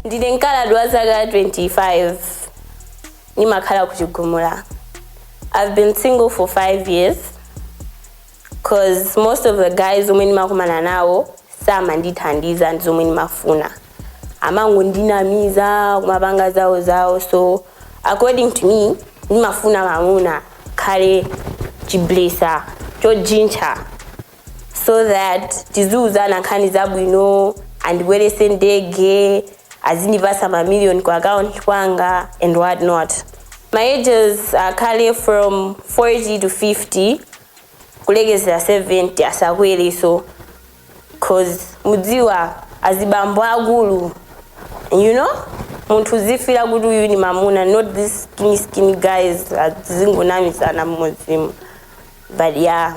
Ndine mkaladi wa zaka 25, nimakhala kuchigumula. I've been single for 5 years 'cause most of the guys omwe ndimakumana nawo samandithandiza ndi zomwe ndimafuna, amangondinamiza, kumapanga zawo zawo. So according to me, ndimafuna mamuna khale chiblesa chojintcha so that tiziuzana nkhani zabwino, andibwerese ndege, azindipasa mamiliyoni ku account kwanga and what not. My ages akhale from 40 to 50, kulekezera 70, asakwere, 'cause mudziwa azibambo akulu, munthu uzifira kuti uyu ni mamuna, not this skinny skinny guys azingonamisana mmodzimu. But yeah.